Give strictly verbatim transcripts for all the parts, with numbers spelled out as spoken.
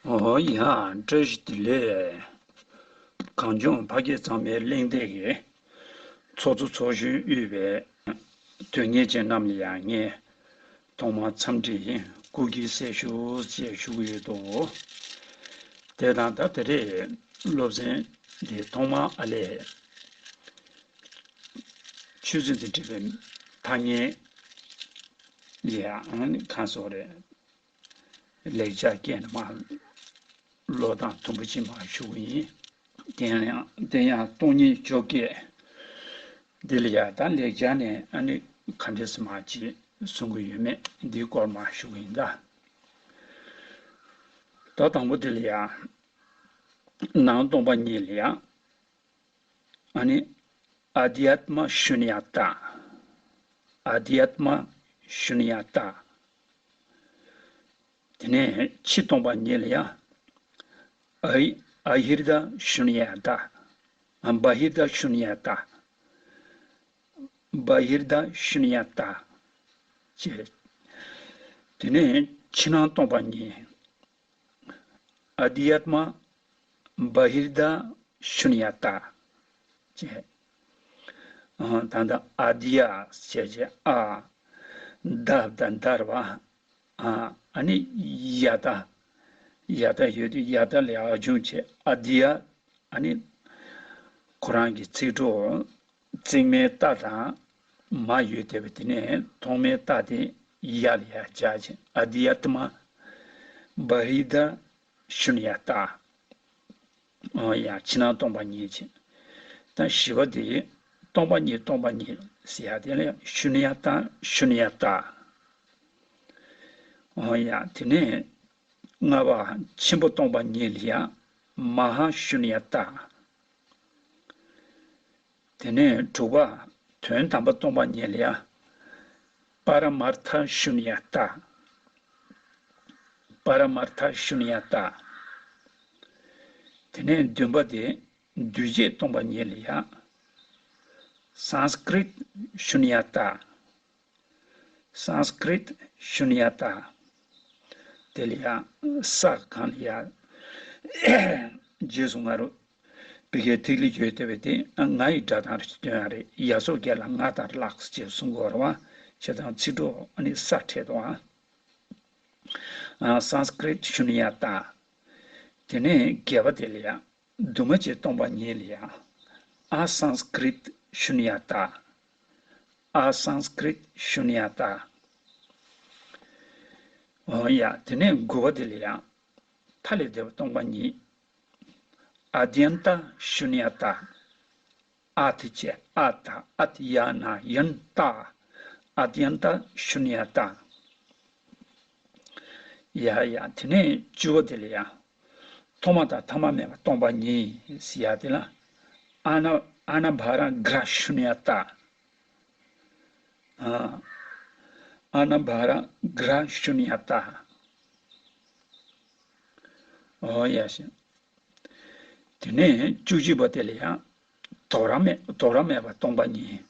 ཨོ་ཡ། བཀྲ་ཤིས་བདེ་ལེགས། གངས་ལྗོངས་ཕ་སྐད་གཙང་མའི་གླེང་སྟེགས་ཀྱི་ཚོགས་གཙོ་ཚོགས་གཞོན་དབུས་པའི་དོན་གཉེར་ཅན་རྣམས་ལ་ཡང་ངས་ཐོག་མར་འཚམས་འདྲི་སྐུ་ཁམས་བཟང་ཞུ་ཞེས་ཞུ་གི་ཡོད་དོ། དེ་དང་ད་དེ་རེས་སློབ་ཚན་འདི་ཐོག་མར་ཨ་ལས་ཆོས་ཚན་དང་འབྲེལ་བའི་ཐ་སྙད་ལ་ཡང་གང་སོགས་རེད། ལེགས་སྦྱར་སྐད་ནས་མར་ཀློག་སྟངས་དུམ་བུ་གཅིག་མར་ཞུ་གི་ཡིན། དེ་ཡང་དེ་ཡང་སྟོང་ཉིད་བཅོ་བརྒྱད། འདི་ལ་ཡང་ད་ལེགས་སྦྱར་ནས་ཨ་ནི་ག་འདྲས་སེ་མར་ཅིག་གསུང་གི་ཡོད་མེད་འདིའི་སྐོར་མར་ཞུ་གི་ཡིན་ད། ད་དང་པོ་འདི་ལ་ཡང་ནང་སྟོང་པ་ཉིད་ལ་ཡང་ཨ་ནི་ཨ་དྷྱ་ཏ་མ་ཤུ་ནྱ་ཏ། ཨ་དྷྱ་ཏ་མ་ཤུ་ནྱ་ཏ། དེ་ནས་ཕྱི་སྟོང་པ་ཉིད་ལ་ཡང་ཨ་ཨ་ཧྲྀ་ཏ་ཤུ་ནྱ་ཏ། ཨ་བ་ཧྲྀ་ཏ་ཤུ་ནྱ་ཏ། བ་ཧྲྀ་ཏ་ཤུ་ནྱ་ཏ། ཅེས། དེ་ནས་ཕྱི་ནང་སྟོང་པ་ཉིད། ཨ་དྷྱ་ཏ་མ་བ་ཧྲྀ་ཏ་ཤུ་ནྱ་ཏ། ཅེས། ཨ་ད་ལྟ་ཨ་དྷྱ་ཞེས་བྱ་ཨ། དྷ་དང་དྷར་བ། ཨ་ཨ་ནི་ཡ་ཏ། ཡ་ཏ་ཡོད་དུས་ཡ་ཏ་ལས་ཨ་བྱུང་བྱས་ཨ་དྷྱ། ཨ་ནི་ཁོ་རང་གི་ཚིག་གྲོགས་བརྩེགས་མའི་ཏ་དང་མ་ཡོད་བསྡད་པ་དེ་ནས་ཐོག་མའི་ཏ་དེ་ཡ་ལ་ཡ་སྦྱར་བྱས་ཨ་དྷྱ་ཏ་མ་བ་ཧྲྀ་ཏ་ཤུ་ནྱ་ཏ། ཨོ་ཡ། ཕྱི་ནང་སྟོང་པ་ཉིད་ཅེས། ད་བཞི་པ་དེ་སྟོང་པ་ཉིད་སྟོང་པ་ཉིད་ཟེར་ཡ་དེ་ལ་ཤུ་ནྱ་ཏ་ཤུ་ནྱ་ཏ། ཨོ་ཡ། དེ་ནས་ལྔ་པ་ཆེན་པོ་སྟོང་པ་ཉིད་ལ་ཡ་མ་ཧཱ་ཤུ་ནྱ་ཏ། དེ་ནས་དྲུག་པ་དོན་དམ་པ་སྟོང་པ་ཉིད་ལ་ཡ་པ་ར་མར་ཐ་ཤུ་ནྱ་ཏ། པ་ར་མར་ཐ་ཤུ་ནྱ་ཏ། དེ་ནས་བདུན་པ་དེ་འདུས་བྱས་སྟོང་པ་ཉིད་ལ་ཡ་སཾ་སྐྲྀཏ་ཤུ་ནྱ་ཏ། སཾ་སྐྲྀཏ་ཤུ་ནྱ་ཏ། དེ་ལ་ཡ་ས་གང་ལ་ཡ་རྗེས་སུ་ང་རོ་བི་གའི་ཐིག་ལེ་བརྗོད་བསྡད་པ་དེ་ང་ཡི་སྒྲ་གདངས་རེད་སྟོན་ཡ་རེད། ཡ་སོགས་བརྒྱད་ལ་ང་ལྟར་ལགས་ཅེས་གསུང་དགོས་རེད་བ། བྱས་ཙང་ཚིག་གྲོགས་ཨ་ནི་ས་འཕྲད་དོ་ཨ། ཨ་སཾ་སྐྲྀཏ་ཤུ་ནྱ་ཏ། དེ་ནས་བརྒྱད་པ་དེ་ལ་ཡ་འདུས་མ་བྱས་སྟོང་པ་ཉིད་ལ་ཡ་ཨ་སཾ་སྐྲྀཏ་ཤུ་ནྱ་ཏ། ཨ་སཾ་སྐྲྀཏ་ཤུ་ནྱ་ཏ། ཨོ་ཡ། དེ་ནས་དགུ་པ་དེ་ལ་ཡ་མཐའ་ལས་འདས་པ་སྟོང་པ་ཉིད། ཨ་དྱ་ཏ་ཤུ་ནྱ་ཏ། ཨ་ཐི་ཅེ་ཨ་ཏ། ཨ་ཏི་ཡ་ན་ཡན་ཏ། ཨ་དྱ་ཏ་ཤུ་ནྱ་ཏ། ཡ་ཡ། དེ་ནས་བཅུ་པ་དེ་ལ་ཡ་ཐོག་མ་དང་ཐ་མ་མེད་པ་སྟོང་པ་ཉིད་ཟེར་ཡ་དེ་ལ་ཨ་ན་ཨ་ན་བྷ་ར་གྷ་ར་ཤུ་ནྱ་ཏ། ཨ་ཨ་ན་བྷ་ར་གྷ་ར་ཤུ་ནྱ་ཏ། ཨོ་ཡ་ཤི། དེ་ནས་བཅུ་གཅིག་པ་དེ་ལ་ཡང་དོ་ར་མེད་དོ་ར་མེད་པ་སྟོང་པ་ཉིད།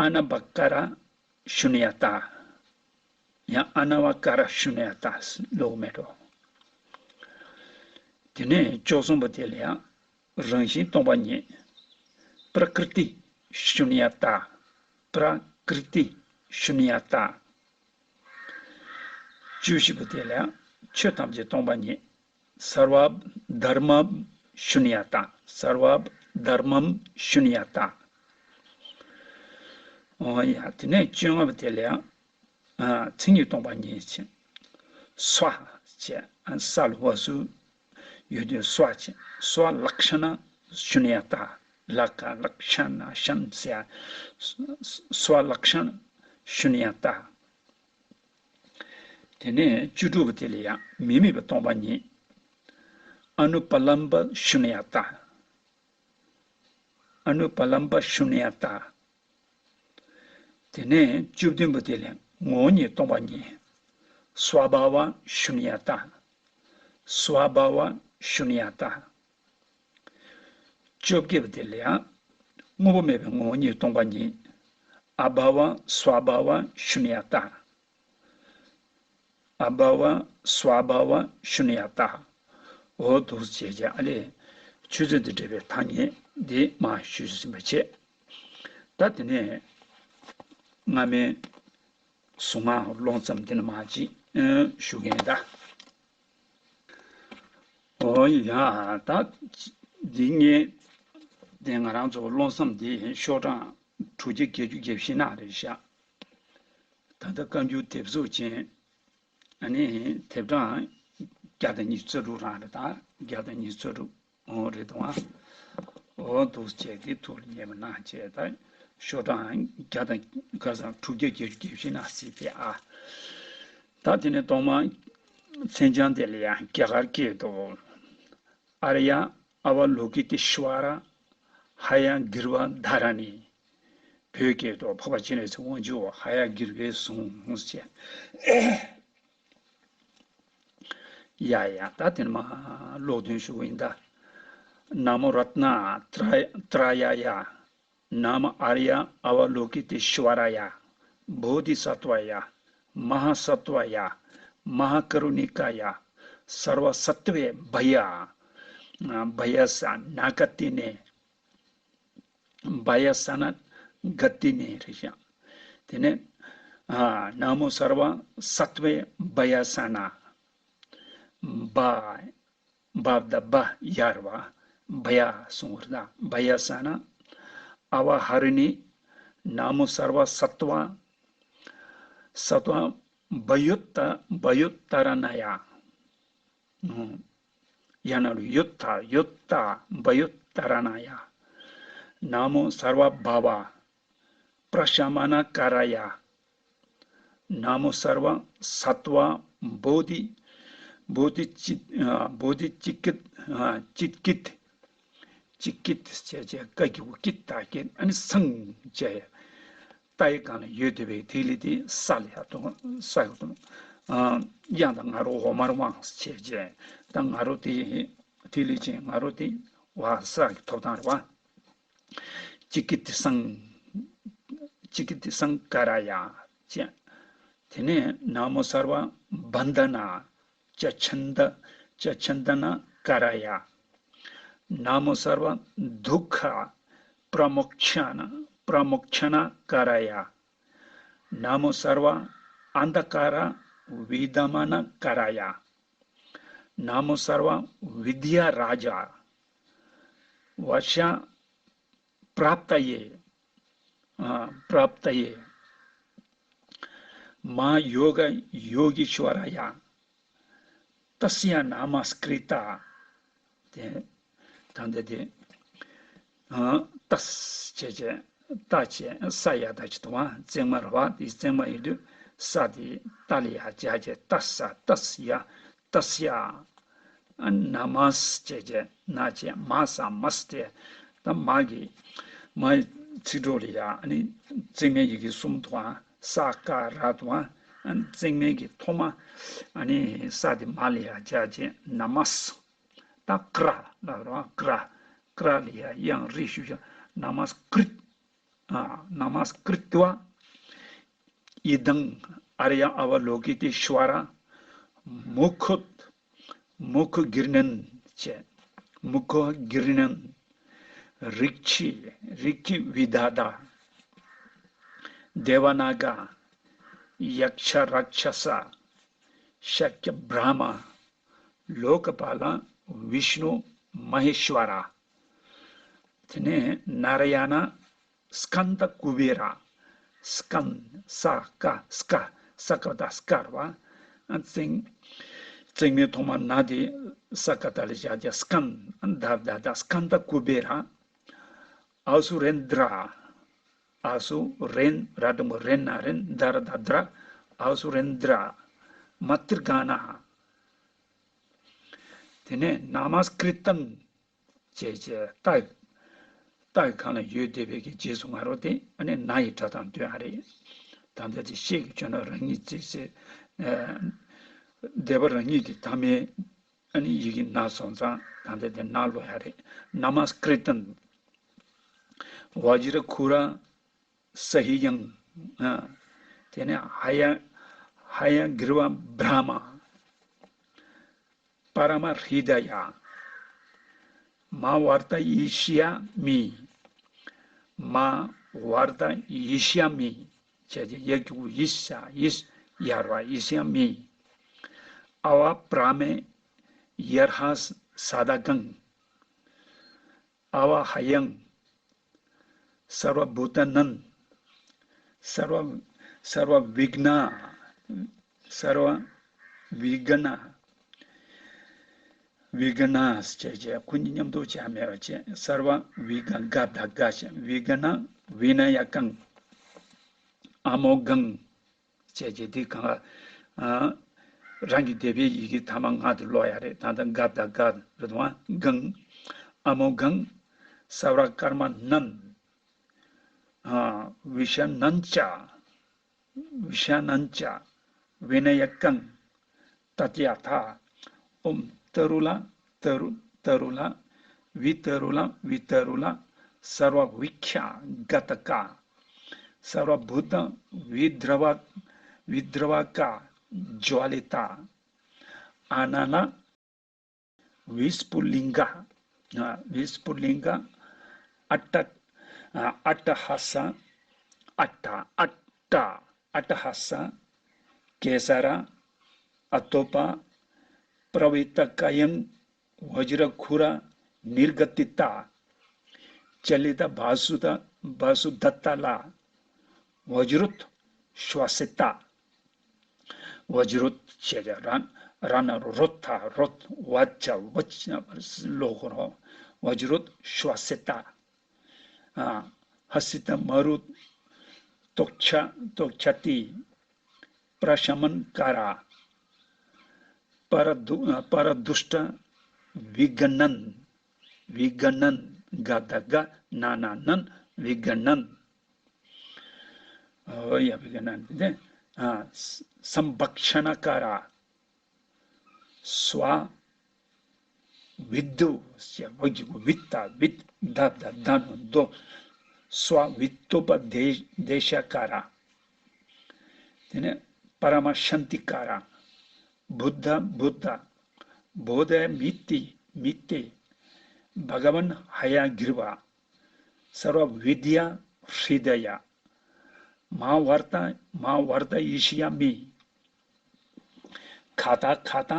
ཨ་ན་བ་ཀ་ར་ཤུ་ནྱ་ཏ། ཡང་ཨ་ན་བ་ཀ་ར་ཤུ་ནྱ་ཏ་ལོག་མེད་འགྲོ། དེ་ནས་བཅུ་གསུམ་པ་དེ་ལ་ཡང་རང་བཞིན་སྟོང་པ་ཉིད། པྲ་ཀྲི་ཏི་ཤུ་ནྱ་ཏ། པྲ་ཀྲི་ཏི་ཤུ་ནྱ་ཏ། བཅུ་བཞི་པ་དེ་ལ་ཆོས་ཐམས་ཅད་སྟོང་པ་ཉིད། སརྦ་དྷརྨ་ཤུ་ནྱ་ཏ། སརྦ་དྷརྨ་ཤུ་ནྱ་ཏ། ཨོ་ཡ། དེ་ནས་བཅོ་ལྔ་པ་དེ་ལ་ཡང་མཚན་ཉིད་སྟོང་པ་ཉིད་ཅེས། སྭཱ་ཧཱ་ཅེས་ས་ལ་བ་སུ་ཡོད་དུས་སྭཱ་ཧཱ་ཅེས། སྭཱ་ཧཱ་ལཀྵ་ཎ་ཤུ་ནྱ་ཏ། ལ་ཀ་ལཀྵ་ཎ་ཤན་ཟེར། སྭཱ་ཧཱ་ལཀྵ་ཎ་ཤུ་ནྱ་ཏ། དེ་ནས་བཅུ་དྲུག་པ་དེ་ལ་ཡང་མི་དམིགས་པ་སྟོང་པ་ཉིད། ཨ་ནུ་པ་ལམ་བ་ཤུ་ནྱ་ཏ། ཨ་ནུ་པ་ལམ་བ་ཤུ་ནྱ་ཏ། དེ་ནས་བཅུ་བདུན་པ་དེ་ལ་ངོ་བོ་ཉིད་སྟོང་པ་ཉིད། སྭ་བྷཱ་ཝ་ཤུ་ནྱ་ཏ། སྭ་བྷཱ་ཝ་ཤུ་ནྱ་ཏ། བཅོ་བརྒྱད་པ་དེ་ལ་ཡང་དངོས་པོ་མེད་པའི་ངོ་བོ་ཉིད་སྟོང་པ་ཉིད། ཨ་བྷཱ་ཝ་སྭ་བྷཱ་ཝ་ཤུ་ནྱ་ཏ། ཨ་བྷ་ཝ་སྭ་བྷ་ཝ་ཤུ་ནྱ་ཏ། འོ་འདུག་ཟེར་བྱས་ཨ་ལས་ཆུ་ཚོད་དང་འབྲེལ་བའི་ཐ་སྙད་འདི་མར་ཞུས་ཟིན་པ་བྱས། ད་དེ་ནས་སྔ་མའི་གཟུངས་སྔགས་ཀློག་མཚམས་དེ་ནས་མར་ཅིག་ཨ་ཞུ་གི་ཡིན་ད། འོ་ཡ། ད་འདི་ངས་དེ་ང་རང་ཚོ་ཀློག་མཚམས་འདི་ཤོག་གྲངས་དྲུག་བརྒྱ་བརྒྱད་ཅུ་གྱ་བཞི་ནང་རེད་ཤག་ད་ལྟ་བཀའ་འགྱུར་དེབ་གཟུགས་ཅན། ཨ་ནི་དེབ་གྲངས་བརྒྱ་དང་ཉི་ཤུ་རྩ་དྲུག་རང་རེད་ད། བརྒྱ་དང་ཉི་ཤུ་རྩ་དྲུག་འོ་རེད་དོ། འོ་འདུག་བྱས་ཏེ་ཐུགས་ལ་ངེས་པ་གནང་བྱས་ད་ཤོག་གྲངས་བརྒྱ་དང་ག་ས་དྲུག་བརྒྱ་བརྒྱད་ཅུ་གྱ་བཞི་ན་སྲིད་པས་ཨ། ད་དེ་ནས་ཐོག་མར་མཚན་བྱང་དེ་ལ་ཡང་རྒྱ་གར་སྐད་དུ། ཨཱརྱ་ཨ་བ་ལོ་ཀི་ཏེ་ཤྭ་ར་ཧ་ཡ་གིར་བ་དྷ་ར་ཎི། བོད་སྐད་དུ་འཕགས་པ་སྤྱན་རས་གཟིགས་དབང་ཕྱུག་ཧ་ཡ་གིར་བའི་གཟུངས་ཟེར། ཡ་ཡ། ད་དེ་ནས་མར་ཀློག་འདོན་ཞུ་གི་ཡིན་ད། ན་མོ་རཏྣ་ཏྲ་ཡ་ཡ། ན་མོ་ཨཱརྱ་ཨ་བ་ལོ་ཀི་ཏེ་ཤྭ་ར་ཡ། བོ་དྷི་ས་ཏྭ་ཡ། མ་ཧཱ་ས་ཏྭ་ཡ། མ་ཧཱ་ཀ་རུ་ཎི་ཀ་ཡ། སརྦ་སཏྭེ་བྷ་ཡ། བྷ་ཡ་ས་ན་ག་ཏི་ནེ། བྷ་ཡ་ས་ན་ག་ཏི་ནེ་རེད་ཤག་དེ་ནས་ན་མོ་སརྦ་སཏྭེ་བྷ་ཡ་ས་ན། བྷ། བྷ་ད་བྷ་ཡར་བ། བྷ་ཡ་གསུང་བར་ད་བྷ་ཡ་ས་ན། ཨ་བ་ཧ་རི་ནི། ན་མོ་སརྦ་སཏྭ། སཏྭ། བྷ་ཡོ་ཏ། བྷ་ཡོ་ཏ་ར་ཎ་ཡ། ཡང་ན་ཡོ་ཐ་ཡོ་ཏ་བྷ་ཡོ་ཏ་ར་ཎ་ཡ། ན་མོ་སརྦ་བྷ་བ་པྲ་ཤ་མ་ན་ཀ་ར་ཡ། ན་མོ་སརྦ་སཏྭ་བོ་དྷི། བོ་དྷི་ཅི། བོ་དྷི་ཅི་ཀི། ཅི་ཀི། ཅི་ཀི་ཟེར་བྱས་ཀ་གི་གུ་ཀི་ད་ཀི་ཨ་ནི་སང་བྱས། ཏ་ཡི་སྒང་ལ་ཡོད་བསྡད་པའི་ཐིག་ལེ་དེ་ས་ལ་ཡ་གཏོང་ས་ཡ་གཏོང་། ཨ། དབྱངས་དང་ང་རོ་འོག་མར་དབང་བྱས་བྱས། ད་ང་རོ་དེ་ཐིག་ལེ་ཅན་ང་རོ་དེ་བ་ས་གི་ཐོབ་ཐང་རེད་བ། ཅི་ཀི་ཏི་སང་། ཅི་ཀི་ཏི་སང་ཀ་ར་ཡ་བྱས། དེ་ནས་ན་མོ་སརྦ་བྷན་དྷ་ན། ཅ་ཆན་ད། ཅ་ཆན་ད་ན་ཀ་ར་ཡ། ན་མོ་སརྦ་དུག་ཁ་པྲ་མོག་ཆ་ན། པྲ་མོག་ཆ་ན་ཀ་ར་ཡ། ན་མོ་སརྦ་ཨན་དྷ་ཀ་ར་བི་དྷ་མ་ན་ཀ་ར་ཡ། ན་མོ་སརྦ་བི་དྱ་རཱ་ཛ། བ་ཤ་པྲཱཔ་ཏ་ཡེ། ཨ། པྲཱཔ་ཏ་ཡེ། མ་ཡོ་ག་ཡོ་གི་ཤྭ་ར་ཡ། ཏསྱ་ནཱ་མ་སྐྲི་ཏ། དེ། ད་འདི་དེ། ཨ། ཏས་བྱས་བྱས། ཏ་བྱས་ས་ཡ་ད་ཅི་དུ་བ་བརྩེགས་མ་རེད་བ། དེ་བརྩེགས་མ་ཡིན་དུས་ས་དེ་ཏ་ལ་ཡ་སྦྱར་བྱས་ཏ་ས་ཏས་ཡ། ཏསྱ། ཨ། ན་མ་ས་བྱས་བྱས་ན་བྱས་མ་ས་མ་ས་དེ། ད་མ་གི། མ་ཡི་ཚིག་གྲོགས་ལ་ཡ་ཨ་ནི་བརྩེགས་མའི་ཡི་གེ་གསུམ་དུ་བ། ས་ཀ་ར་དུ་བ། ཨ་ནི་བརྩེགས་མའི་གི་ཐོག་མ་ཨ་ནི་ས་དེ་མ་ལ་ཡ་སྦྱར་བྱས་ན་མ་ས། ད་ཀྲ་ལ་རོ་ཀྲ། ཀྲ་ལ་ཡ་དབྱངས་རིག་ཞུ་ཞུ་ན་མ་སྐྲིད། ཨ། ན་མ་སྐྲིད་ཏུ་བ། ཨི་དང་ཨཱརྱ་ཨ་བ་ལོ་ཀི་ཏེ་ཤྭ་ར། མུ་ཁུ། མུ་ཁུ་གིར་ནན་བྱས། མུ་ཁུ་གིར་ནན། རིག་ཁྱི། རིག་ཁྱི་བི་དྷ་ཏ། དེ་བ་ན་ག་ཡཀྵ་རཀྵ་ས། ཤཱཀྱ་བྲཧྨ། ལོ་ཀ་པཱ་ལ། བི་ཤནུ། མ་ཧེ་ཤྭ་ར། དེ་ནས་ནཱ་ར་ཡ་ན། སྐནྡྷ་ཀུ་བེ་ར། སྐན། ས་ཀ་སྐ། ས་ཀ་ད་སྐ་ར་བ། བརྩེགས། བརྩེགས་མའི་ཐོག་མ་ན་དེ་ས་ཀ་ད་ལ་བཞག་བྱས་སྐན། ད་ད་ད་སྐནྡྷ་ཀུ་བེ་ར། ཨ་སུ་རེན་དྲ། ཨ་སུ་རེན་ར་དང་པོ་རེན་ན་རེན་དྲ་ར་ད་དྲ། ཨ་སུ་རེན་དྲ། མ་ཏྲི་ག་ན། དེ་ནས་ན་མ་སྐྲི་ཏང་། བྱས་བྱས་ཏ། ཏ་གང་ལ་ཡོད་བསྡད་པའི་གི་རྗེས་སུ་ང་རོ་དེ་ཨ་ནི་ན་ཡི་སྒྲ་དང་ལྡན་ཨ་རེད། ད་ལྟ་དེ་ཤད་ཀྱི་ཆོད་ན་རང་ཉིད་ཅེས་ཟེར། ཨ། སྡེ་པ་རང་ཉིད་ཀྱི་མཐའ་མའི་ཨ་ནི་ཡི་གེ་ན་སོང་ཙང་ད་ལྟ་དེ་ན་ལོ་ཡ་རེད། ན་མ་སྐྲི་ཏན། བ་ཇི་ར་ཁུ་ར། ས་ཧི་ཡང་། ཨ། དེ་ནས་ཧ་ཡ། ཧ་ཡ་གྲྀ་བ་བྷྲ་མ། པ་ར་མ་ཧྲྀ་ད་ཡ། མ་ཝརྟ་ཡེ་ཤི་ཡ་མི། མ་ཝརྟ་ཡེ་ཤི་ཡ་མི། བྱས་རྗེས་ཡ་གི་གུ་ཡེ་ཤ་ཡེ་ཤ་ཡར་བ་ཡེ་ཤི་ཡ་མི། ཨ་བ་བྷྲ་མེ་ཡར་ཧ་ས་ད་གང་། ཨ་བ་ཧ་ཡང་། སརྦ་བྷུ་ཏ་ནན། སརྦ་སརྦ་བིགྷ་ན། སརྦ་བིགྷ་ན། བིགྷ་ན་ཟེར་བྱས་ཁོ་གཉིས་མཉམ་དུ་བྱས་མེད་པ་བྱས། སརྦ་བིགྷ་ག་ད་ག་བྱས། བིགྷ་ན་བི་ན་ཡ་ཀང་། ཨ་མོ་གང་། བྱས་རྗེས་འདི་གང་ལ། ཨ། རང་གི་སྡེ་པའི་ཡི་གེ་ཐ་མ་ང་དེ་ཀློག་ཡ་རེད། ད་ལྟ་ག་ད་ག་རེད་དང་། གང་། ཨ་མོ་གང་། ས་བྲ་ཀརྨ་ནན། ཨ། བི་ཤ་ནན་ཅ། བི་ཤ་ནན་ཅ། བི་ན་ཡ་ཀང་། ཏ་ཏྱ་ཐ། ཨོཾ་ཏ་རུ་ལ། ཏ་རུ་ཏ་རུ་ལ། བི་ཏ་རུ་ལ། བི་ཏ་རུ་ལ། སརྦ་བི་ཁྱ་ག་ཏ་ཀ། སརྦ་བྷུ་ཏ་བི་དྲ་བ་བི་དྲ་བ་ཀ་ཇྭ་ལི་ཏ། ཨ་ན་ལ་བི་སྤུ་ལིང་ག། ཨ། བི་སྤུ་ལིང་ག། ཨ་ཏ། ཨ་ཏ་ཧ་ས། ཨ་ཏ་ཨ་ཏ་ཨ་ཏ་ཧ་ས། ཀེ་ས་ར། ཨ་ཏོ་པ། པྲ་བི་ཏ་ཀ་ཡང་། བཛྲ་ཁུ་ར་ནིར་ག་ཏི་ཏ། ཅ་ལི་ཏ་བ་སུ་ཏ། བ་སུ་དཏ་ལ། བཛྲུད་ཤྭ་སི་ཏ། བཛྲུད་ཞེས་བྱ། ར་ན་རོ་རོ་ཐ་རོད། བ་ཇ་བ་ཇ་ལོ་ཧོ་རོ། བཛྲུད་ཤྭ་སི་ཏ། ཨ། ཧ་སི་ཏ་མ་རུ་ཏོག་ཆ་ཏོག་ཆ་ཏི། པྲ་ཤ་མན་ཀ་ར། པ་ར་དུ་པ་ར་དུཥྚ་བི་གྷ་ནན། བི་གྷ་ནན། ག་ད་ག་ན་ན་ནན། བི་གྷ་ནན། ཨོ་ཡ། བི་གྷ་ནན་དེ། ཨ། སམ་བག་ཤ་ན་ཀ་ར། སྭ། བི་དུ་ཟེར་བ་གི་གུ་བི་ཏ་བི་ད་ད་ད་ནོ་དོ། སྭ་བི་ཏོ་པ་དེ་དེ་ཤ་ཀ་ར། དེ་ནས་པ་ར་མ་ཤཱན་ཏི་ཀ་ར། བུདྡྷ་བུདྡྷ། བོ་དྷ་མི་ཏི་མི་ཏི། བྷ་ག་ཝན་ཧ་ཡ་གྲྀ་བ། སརྦ་བི་དྱ་ཧྲྀ་ད་ཡ། མ་ཝརྟ་མ་ཝརྟ་ཡེ་ཤི་ཡ་མི། ཁ་ཏ་ཁ་ཏ་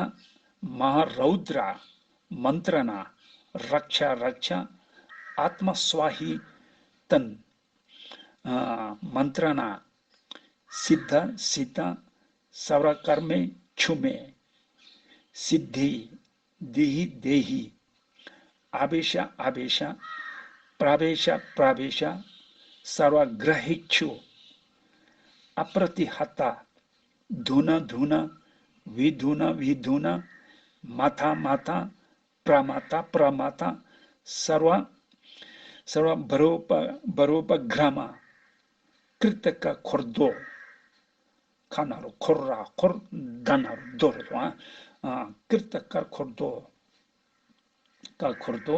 མ་ཧཱ་རཱུ་དྲ་མནྟྲ་ན། རཀྵ་རཀྵ་ཨཱཏྨ་སྭཱ་ཧི་ཏན། ཨ། མནྟྲ་ན། སིདྡྷ་སིདྡྷ་ས་བྲ་ཀརྨེ་ཆུ་མེ། སིདྡྷི་དྷི་དྷེ་ཧི། ཨ་བེ་ཤ་ཨ་བེ་ཤ། པྲ་བེ་ཤ་པྲ་བེ་ཤ། སརྦ་གྲ་ཧི་ཆུ། ཨ་པྲ་ཏི་ཧ་ཏ། དྷུ་ན་དྷུ་ན། བི་དྷུ་ན་བི་དྷུ་ན། མ་ཐ་མ་ཐ། པྲ་མ་ཐ་པྲ་མ་ཐ། སརྦ། སརྦ་བྷ་རོ་པ་བྷ་རོ་པ་གྲ་མ། ཀྲྀ་ཏ་ཀ་འཁོར་དོ། ཁ་ན་རོ་འཁོར་ར་འཁོར། ད་ན་རོ་དོ་རོ་དོ། ཨ། ཀྲྀ་ཏ་ཀ་འཁོར་དོ། ཀ་འཁོར་དོ།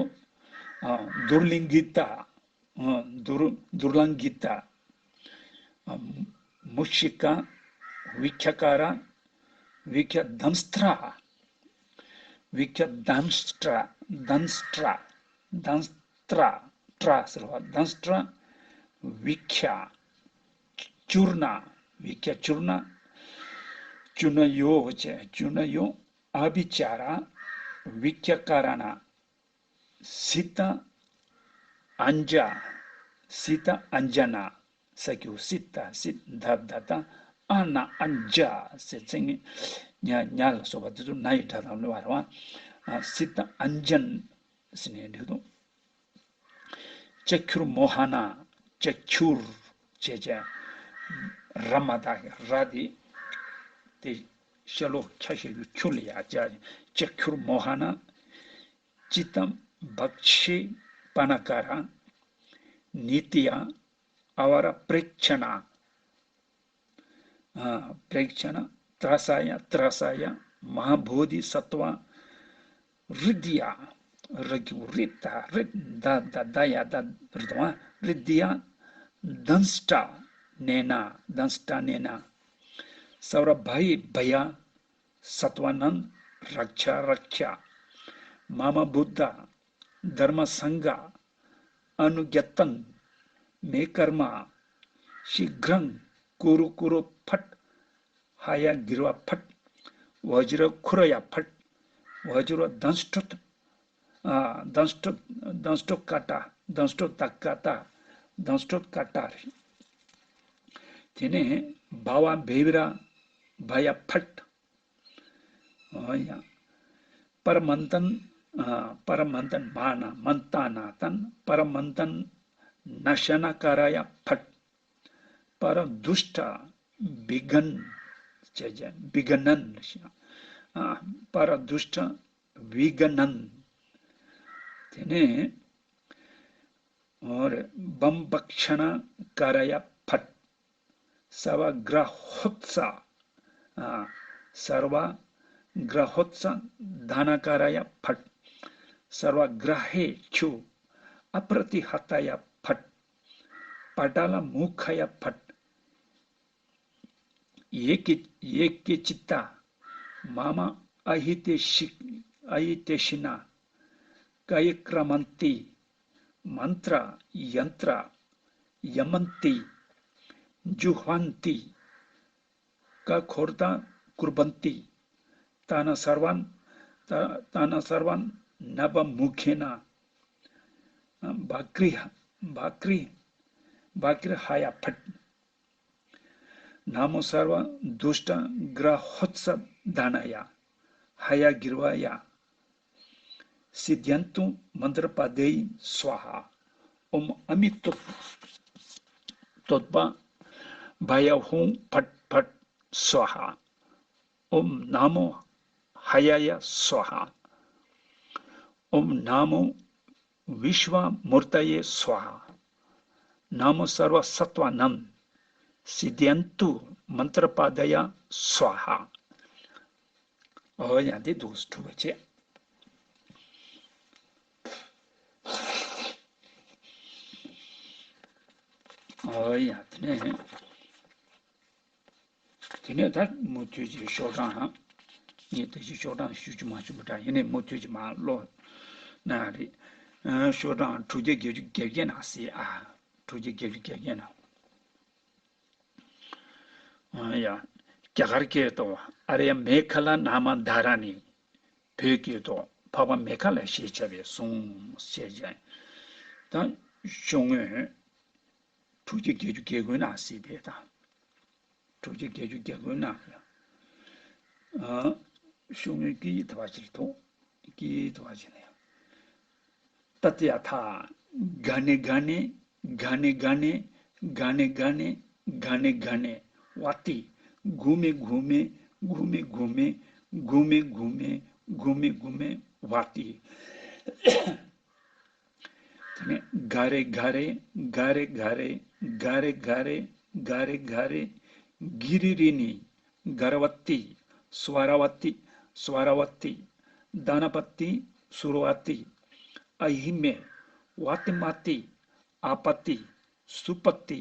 ཨ། དུར་ལིང་གི་ཏ། ཨ། དུར་དུར་ལང་གི་ཏ། ཨ། མུ་ཤི་ཀ། བི་ཁྱ་ཀ་ར། བི་ཁྱ་དཾ་སྟྲ། བི་ཁྱ་དཾ་སྟྲ། དཾ་སྟྲ། དཾ་སྟྲ། ཏྲ་ཟེར་བ། དཾ་སྟྲ། བི་ཁྱ། ཅུར་ན། བི་ཁྱ་ཅུར་ན། ཅུར་ན་ཡོ་བ་བྱས། ཅུར་ན་ཡོ། ཨ་བི་ཅཱ་ར། བི་ཁྱ་ཀ་ར་ན། སི་ཏ་ཨན་ཇ། སི་ཏ་ཨན་ཇ་ན། ས་ཀྱུ་སི་ཏ་སི་ད་ད་ད། ཨ་ན་ཨན་ཇ་ཟེར་ཚེ་ངེ་ཉ་ཉ་ལ་སོགས་པ་དེ་ཚོ་ན་ཡི་སྒྲ་དང་ལོ་བ་རེད་བ། སི་ཏ་ཨན་ཇན་ཟེར་ནས་འདུག་དོ། ཅ་ཁྱུར་མོ་ཧ་ན། ཅ་ཁྱུར་བྱས་བྱས། ར་མ་ད་ར་དེ། དེ་ཤ་ལོ་ཁྱ་ཤ་ཡུ་ཁྱུར་ལ་ཡ་བྱ། ཅ་ཁྱུར་མོ་ཧ་ན། ཅི་ཏམ་བག་ཤེ་པ་ན་ཀ་ར། ནི་ཏི་ཡ། ཨ་བ་ར་པྲེག་ཆ་ན། ཨ། པྲེག་ཆ་ན། ཏྲ་ས་ཡ་ཏྲ་ས་ཡ། མ་ཧཱ་བོ་དྷི་ས་ཏྭ། རི་དྷི་ཡ། རི་གུ་རི་ད་རི་ད་ད་ད་ཡ་ད་རི་དྭ། རི་དྷི་ཡ། དཾ་སྟྲ་ནེ་ན། དཾ་སྟྲ་ནེ་ན། सर्वभय भय सत्त्वानां रक्षा रक्षा। मम बुद्ध धर्म संघ अनुज्ञातं मे कर्म शीघ्रं कुरु कुरु फट्। हयग्रीवा फट्। वज्रखुरया फट्। वज्रदंष्ट्रुत- अ, दंष्ट्रुत- दंष्ट्रुकाटा- दंष्ट्रुतकाटा- दंष्ट्रुतकाटा। तेने भव भैरव भय फट्। अ, या। परमंतन- अ, परमंतन मान- मंतानातन परमंतन नशनकाराय फट्। परदुष्ट विघ्न- चे- चे- विघ्नन- अ, परदुष्ट विघ्नन। तेने और बम भक्षण करय फट। सर्वग्रहोत्स सर्वग्रहोत्स दानकरय फट। सर्वग्रहेक्षु अप्रतिहतय फट। पटल मुखय फट। ये कि- ये केचित्ता माम अहितेशि- अहितेशिना कयक्रमन्ति मन्त्र यन्त्र यमन्ति जुह्वन्ति कखोर्द कुर्वन्ति तन सर्वान- त- तन सर्वान नवमुखेन बाक्रिह- बाक्रि- बाक्रिहाय फट्। नमो सर्वदुष्टग्रहोत्सदानय हयग्रीवाय सिद्ध्यन्तु मन्त्रपदे स्वाहा। ओम अमितोत्पा भय हुं फट् फट् स्वाहा। ओम नमो हयाय स्वाहा। ओम नमो विश्वमूर्तये स्वाहा। नमो सर्वसत्त्वानां सिद्ध्यन्तु मन्त्रपदय स्वाहा। ཨོ་ཡ་འདི་འདུག་སེ་གྲུབ་པ་བྱས། ཨོ་ཡ་དེ་ནས། དེ་ནས་ད་མུ་མཐུད་ཀྱི་ཤོག་གྲངས། ངས་དེ་བཞིན་ཤོག་གྲངས་ཞུ་རྒྱུ་མ་བྱུང་བ་འདྲ། ཡིན་ནའི་མུ་མཐུད་ཀྱི་མ་ཀློག་ན་རེད། ཨ། ཤོག་གྲངས་དྲུག་བརྒྱ་བརྒྱད་ཅུ་གྱ་བརྒྱད་ནང་གཟིགས་ཨ། དྲུག་བརྒྱ་བརྒྱད་ཅུ་གྱ་བརྒྱད་ནང་། ཨ་ཡ། རྒྱ་གར་སྐད་དུ། ཨཱརྱ་མེ་ཁ་ལ་ན་མ་དྷ་ར་ཎི། བོད་སྐད་དུ། འཕགས་པ་མེ་ཁ་ལ་ཞེས་བྱ་བའི་གཟུངས་ཞེས་བྱ། ད་ཤོག་ངོས་དྲུག་བརྒྱ་བརྒྱད་ཅུ་གྱ་དགུ་ནང་གཟིགས་པས་དང་། དྲུག་བརྒྱ་བརྒྱད་ཅུ་གྱ་དགུ་ནང་ཡང་། ཨ། ཤོག་ངོས་ཀྱི་ཐ་བ་ཅིག་ཐོག་ཀྱི་ཐ་བ་ཅིག་ན་ཡང་། ཏདྱ་ཐཱ། ག་ནེ་ག་ནེ་ག་ནེ་ག་ནེ་ག་ནེ་ག་ནེ་ག་ནེ་ག་ནེ་ཝ་ཏི། གུ་མེ་གུ་མེ་གུ་མེ་གུ་མེ་གུ་མེ་གུ་མེ་གུ་མེ་གུ་མེ་ཝ་ཏི། དེ་ནས་ག་རེ་ག་རེ་ག་རེ་ག་རེ་ག་རེ་ག་རེ་ག་རེ་ག་རེ། གི་རི་རི་ནི། གར་བ་ཏི། སྭ་ར་བ་ཏི། སྭ་ར་བ་ཏི། དྷ་ན་པ་ཏི། སུར་བ་ཏི། ཨ་ཧི་མེ། ཝ་ཏི་མ་ཏི། ཨ་པ་ཏི། སུ་པ་ཏི།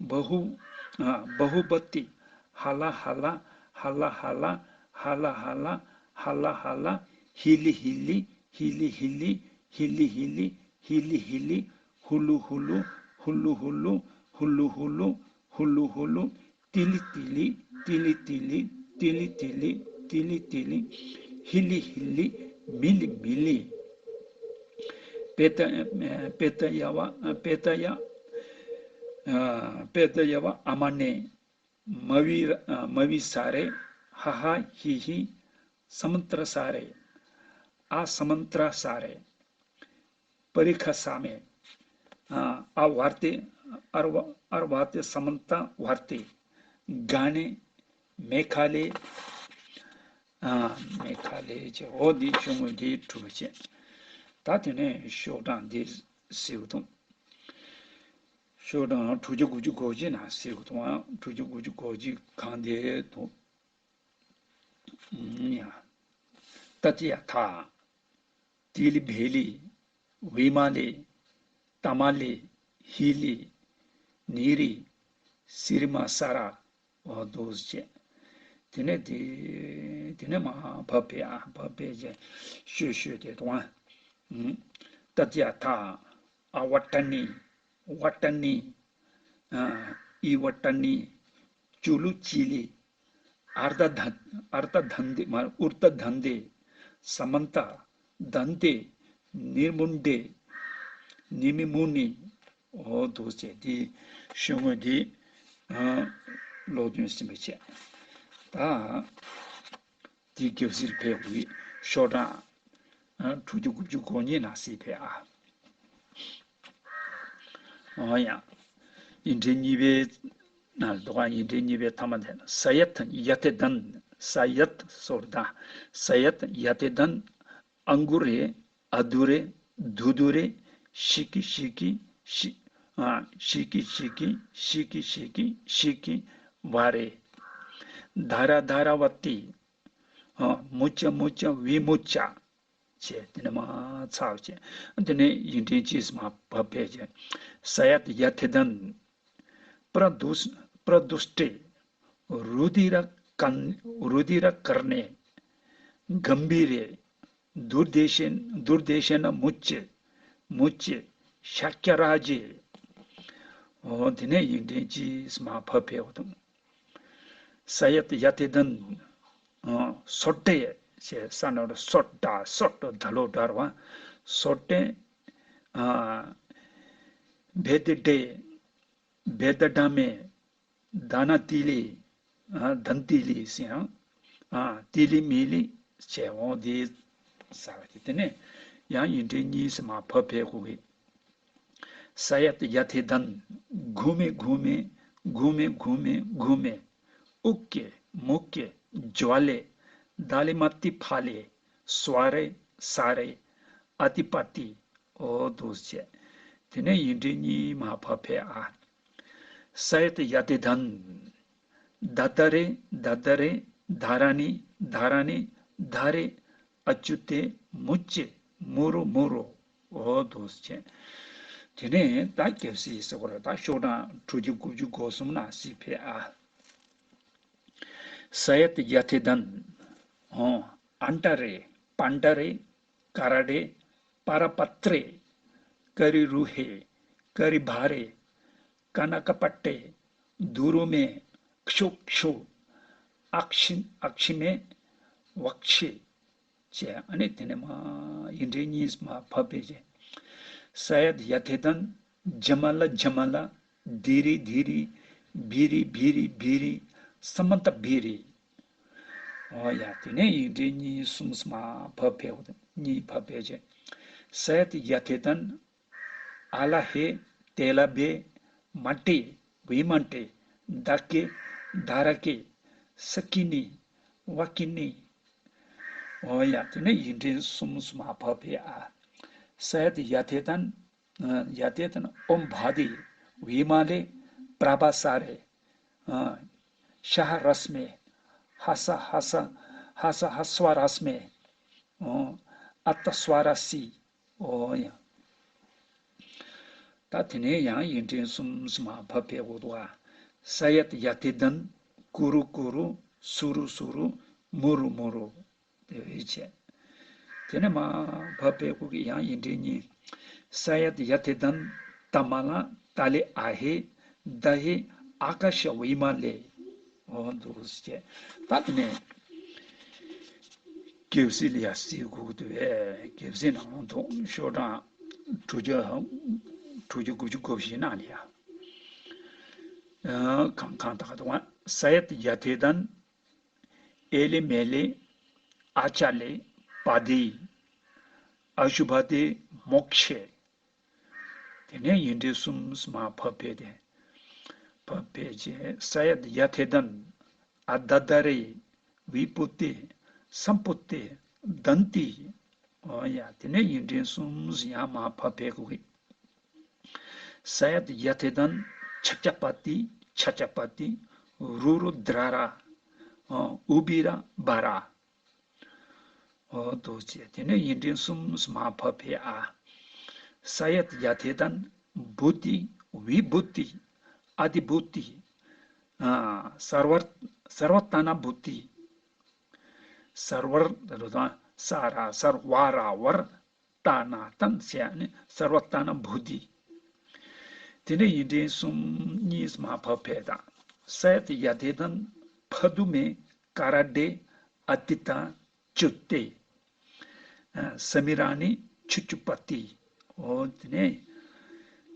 བ་ཧུ། ཨ། བ་ཧུ་པ་ཏི། ཧ་ལ་ཧ་ལ། ཧ་ལ་ཧ་ལ། ཧ་ལ་ཧ་ལ། ཧ་ལ་ཧ་ལ། ཧི་ལི་ཧི་ལི། ཧི་ལི་ཧི་ལི། ཧི་ལི་ཧི་ལི། ཧི་ལི་ཧི་ལི། ཧུ་ལུ་ཧུ་ལུ། ཧུ་ལུ་ཧུ་ལུ། ཧུ་ལུ་ཧུ་ལུ། ཧུ་ལུ་ཧུ་ལུ། ཏི་ལི་ཏི་ལི། ཏི་ལི་ཏི་ལི། ཏི་ལི་ཏི་ལི། ཏི་ལི་ཏི་ལི། ཧི་ལི་ཧི་ལི། མི་ལི་མི་ལི། པེ་ཏ། པེ་ཏ་ཡ་བ། པེ་ཏ་ཡ། པེ་ཏ་ཡ་བ་ཨ་མ་ནེ། མ་བི། མ་བི་ས་རེ། ཧ་ཧ་ཧི་ཧི། སྨ་ཏྲ་ས་རེ། ཨ་སྨ་ཏྲ་ས་རེ། པ་རི་ཁ་ས་མེ། ཨ་ཝར་ཏེ། ཨར་ཝ། ཨར་ཝ་ཏེ་སྨ་ཏ་ཝར་ཏེ། ག་ནེ། མེ་ཁ་ལེ། ཨ། མེ་ཁ་ལེ་བྱས། འོ་འདི་ཤོག་ངོས་འདི་གྲུབ་པ་བྱས། ད་དེ་ནས་ཤོག་གྲངས་འདི་གཟིགས་དང་། ཤོག་གྲངས་དྲུག་བརྒྱ་དགུ་བཅུ་གོ་གཅིག་ནང་གཟིགས་དང་། དྲུག་བརྒྱ་དགུ་བཅུ་གོ་གཅིག་གང་དེ་དང་། ཡ། ཏདྱ་ཐཱ། ཏི་ལི་བྷེ་ལི། ཝི་མ་ལི། ཏ་མ་ལི། ཧི་ལི། ནི་རི། སི་རི་མ་ས་ར། འོ་འདུག་སེ་བྱས། དེ་ནས་དེ་དེ་ནས་མར་བབས་པས་ཨ། བབས་པས་ཀྱི་ཤོད་ཤོད་དེ་དང་། ཨུམ། ཏ་ཏྱ་ཐ། ཨ་བ་ཏ་ནི། ཝ་ཏ་ནི། ཨ། ཨི་བ་ཏ་ནི། ཅུ་ལུ་ཅི་ལི། ཨརྡ་དྷ། ཨརྡ་དྷན་དེ་མ། ཨུརྡ་དྷན་དེ། ས་མན་ཏ། དན་ཏེ། ནིར་མུན་ཏེ། ནི་མི་མུ་ནི། འོ་འདུག་ཅེས་དེ་ཤོད་དགོས་དེ། ཨ། ཀློག་འདོན་ཟིན་པ་བྱས། ད་དེ་རྒྱབ་ཟིར་ཕེབས་དགོས་ཤོག་གྲངས། ཨ། དྲུག་ཅུ་དགུ་བཅུ་གོ་གཉིས་ནང་ཟིར་ཕེབས་ཨ། འོ་ཡ། ཡིག་འབྲུ་གཉིས་པའི་ནང་ལ་འདུག་ག་ཡིག་འབྲུ་གཉིས་པའི་ཐ་མ་དེ་ན། ས་ཡད་ཡ་ཐི་དན། ས་ཡད་སོར་དང་། ས་ཡད་ཡ་ཐི་དན། ཨ་གུ་རེ། ཨ་དུ་རེ། དུ་དུ་རེ། ཤི་ཀི་ཤི་ཀི་ཤི། ཨ། ཤི་ཀི་ཤི་ཀི་ཤི་ཀི་ཤི་ཀི་ཤི་ཀི་བ་རེ། དྷ་ར་དྷ་ར་བ་ཏི། ཨ། མུ་ཅ་མུ་ཅ་བི་མུ་ཅ། བྱས། དེ་ནས་མར་ཚར་བྱས། དེ་ནས་ཡིག་འབྲུ་གཅིག་མར་བབས་ཕེབས་བྱས། ས་ཡད་ཡ་ཐི་དན། པྲ་དུ། པྲ་དུ་ཊེ། རུ་དྷི་ར་ཀན། རུ་དྷི་ར་ཀར་ཎེ། གམ་བྷི་རེ། དུར་དེ་ཤེ་ན། དུར་དེ་ཤེ་ན་མུ་ཅེ། མུ་ཅེ། ཤཱཀྱ་རཱ་ཛེ། འོ་དེ་ནས་ཡིག་འབྲུ་གཅིག་མར་བབས་ཕེབས་འོ་དང་། ས་ཡད་ཡ་ཐི་དན། ཨ། སོ་ཏེ་ཞེས་ས་ན་རུ་སོ་ཏ་སོ་ཏ་ད་ལོ་འདྲ་བ། སོ་ཏེ། ཨ། བེ་ཏི་ཏེ། བེ་ཏ་ཏ་མེ། དྷ་ན་ཏི་ལི། ཨ། དན་ཏི་ལི་ཟེར་ཡང་། ཨ། ཏི་ལི་མི་ལི་བྱས་འོང་དེ་ས་བ་དེ་དེ་ནས་ཡང་ཡིག་འབྲུ་གཉིས་མར་བབས་ཕེབས་དགོས་ཀྱི། ས་ཡད་ཡ་ཐི་དན། གུ་མེ་གུ་མེ་གུ་མེ་གུ་མེ་གུ་མེ། ཨུ་ཀེ་མུ་ཀེ་ཇ་ལེ། དྷ་ལེ་མ་ཏི་ཕ་ལེ། སྭ་རེ་ས་རེ། ཨ་ཏི་པ་ཏི། འོ་འདུག་ཅེས། དེ་ནས་ཡིག་འབྲུ་གཉིས་མར་བབས་ཕེབས་ཨ། ས་ཡད་ཡ་ཐི་དན། དྷ་ད་རེ་དྷ་ད་རེ། དྷ་ར་ཎི་དྷ་ར་ཎི། དྷ་རེ། ཨ་ཅུ་ཏེ། མུ་ཅེ། མུ་རུ་མུ་རུ། འོ་འདུག་ཅེས། དེ་ནས་ད་རྒྱབ་ཟིར་ཟེར་དགོས་རེད། ད་ཤོག་གྲངས་དྲུག་ཅུ་དགུ་བཅུ་གོ་གསུམ་ནང་ཟིར་ཕེབས་ཨ། ས་ཡད་ཡ་ཐི་དན། འོ། ཨན་ཏ་རེ། པན་ཏ་རེ། ཀ་ར་ཏེ། པ་ར་པ་ཏྲེ། ཀ་རི་རུ་ཧེ། ཀ་རི་བྷ་རེ། ཀ་ན་ཀ་པ་ཏེ། དུ་རུ་མེ། ཁྱུ་ཁྱུ། ཨཀ་ཤི། ཨཀ་ཤི་མེ། བཀ་ཤེ། བྱས། ཨ་ནི་དེ་ནས་མར་ཡིག་འབྲུ་གཉིས་མར་བབས་ཕེབས་བྱས། ས་ཡད་ཡ་ཐི་དན། ཇ་མ་ལ་ཇ་མ་ལ། དྷི་རི་དྷི་རི། བྷི་རི་བྷི་རི་བྷི་རི། ས་མ་ཏ་བྷི་རི། འོ་ཡ། དེ་ནས་ཡིག་འབྲུ་གཉིས་གསུམ་མར་བབས་ཕེབས། གཉིས་བབས་ཕེབས་བྱས། ས་ཡད་ཡ་ཐི་དན། ཨ་ལ་ཧེ། ཏེ་ལ་བེ། མ་ཏེ། བི་མ་ཏེ། དྷ་ཀེ། དྷ་ར་ཀེ། ས་ཀི་ནི། བ་ཀི་ནི། འོ་ཡ། དེ་ནས་ཡིག་འབྲུ་གསུམ་མར་བབས་ཕེབས་ཨ། ས་ཡད་ཡ་ཐི་དན། ཡ་ཐི་དན། ཨོཾ་བྷ་དི། བི་མ་ལེ། པྲ་བྷ་ས་རེ། ཤ་ཧ་ར་སྨེ། ཧ་ས་ཧ་ས། ཧ་ས་ཧ་སྭ་ར་སྨེ། ཨ་ཏ་སྭ་ར་སི། འོ་ཡ། ད་དེ་ནས་ཡང་ཡིག་འབྲུ་གསུམ་མར་བབས་ཕེབས་དགོས་འདུག་ཨ། ས་ཡད་ཡ་ཐི་དན། ཀུ་རུ་ཀུ་རུ། སུ་རུ་སུ་རུ། མུ་རུ་མུ་རུ། དེ་བས་བྱས། དེ་ནས་མར་བབས་ཕེབས་དགོས་ཀྱི་ཡང་ཡིག་འབྲུ་གཉིས། ས་ཡད་ཡ་ཐི་དན། ཏ་མ་ལ། ཏ་ལེ་ཨ་ཧེ། དྷ་ཧེ། ཨ་ཀ་ཤ་བི་མ་ལེ། འོ་འདུག་ཅེས། ད་དེ་ནས་རྒྱབ་ཟིར་ལ་ཡ་ཟིར་དགོས་ཀྱི་འདུག་པས། རྒྱབ་ཟིར་ནང་ལོགས་ཤོག་གྲངས་དྲུག་ཅུ། དྲུག་ཅུ་དགུ་བཅུ་གོ་བཞི་ནང་ལ་ཡ། ཨ། གང་གང་དག་དང་། ས་ཡད་ཡ་ཐི་དན། ཨེ་ལེ་མེ་ལེ། ཨ་ཅ་ལེ། པ་དི། ཨ་ཤུ་བྷ་དེ། མོཀ་ཤེ། དེ་ནས་ཡིག་འབྲུ་གསུམ་མར་བབས་ཕེབས་ཏེ། བབས་ཕེབས་བྱས། ས་ཡད་ཡ་ཐི་དན། ཨ་དྷ་དྷ་རེ། བི་པུ་ཏེ། སམ་པུ་ཏེ། དན་ཏི། འོ་ཡ། དེ་ནས་ཡིག་འབྲུ་གསུམ་ཡང་མར་བབས་ཕེབས་དགོས་ཀྱི། ས་ཡད་ཡ་ཐི་དན། ཆ་ཅ་པ་ཏི། ཆ་ཅ་པ་ཏི། རུ་རུ་དྷྲ་ར། ཨ། ཨུ་བི་ར་བྷ་ར། འོ་འདུག་ཅེས། དེ་ནས་ཡིག་འབྲུ་གསུམ་མར་བབས་ཕེབས་ཨ། ས་ཡད་ཡ་ཐི་དན། བྷུ་ཏི། བི་བྷུ་ཏི། ཨ་དྷི་བྷུ་ཏི། ཨ། སརྦ། སརྦ་ཏ་ན་བྷུ་ཏི། སརྦར་ར་དང་ས་ར་སར་བ་ར་བར། ཏ་ན་ཏན་ཟེར་ནི་སརྦ་ཏ་ན་བྷུ་ཏི། དེ་ནས་ཡིག་འབྲུ་གསུམ་གཉིས་མ་ཕབ་ཕེ་དང་། ས་ཡ་ཏི་ཡ་ཐི་དན་ཕ་དུ་མེ་ཀ་ར་དེ་ཨ་ཏི་ཏ་ཅུ་ཏེ། ས་མི་ར་ནི་ཆུ་ཆུ་པ་ཏི། འོ་དེ་ནས་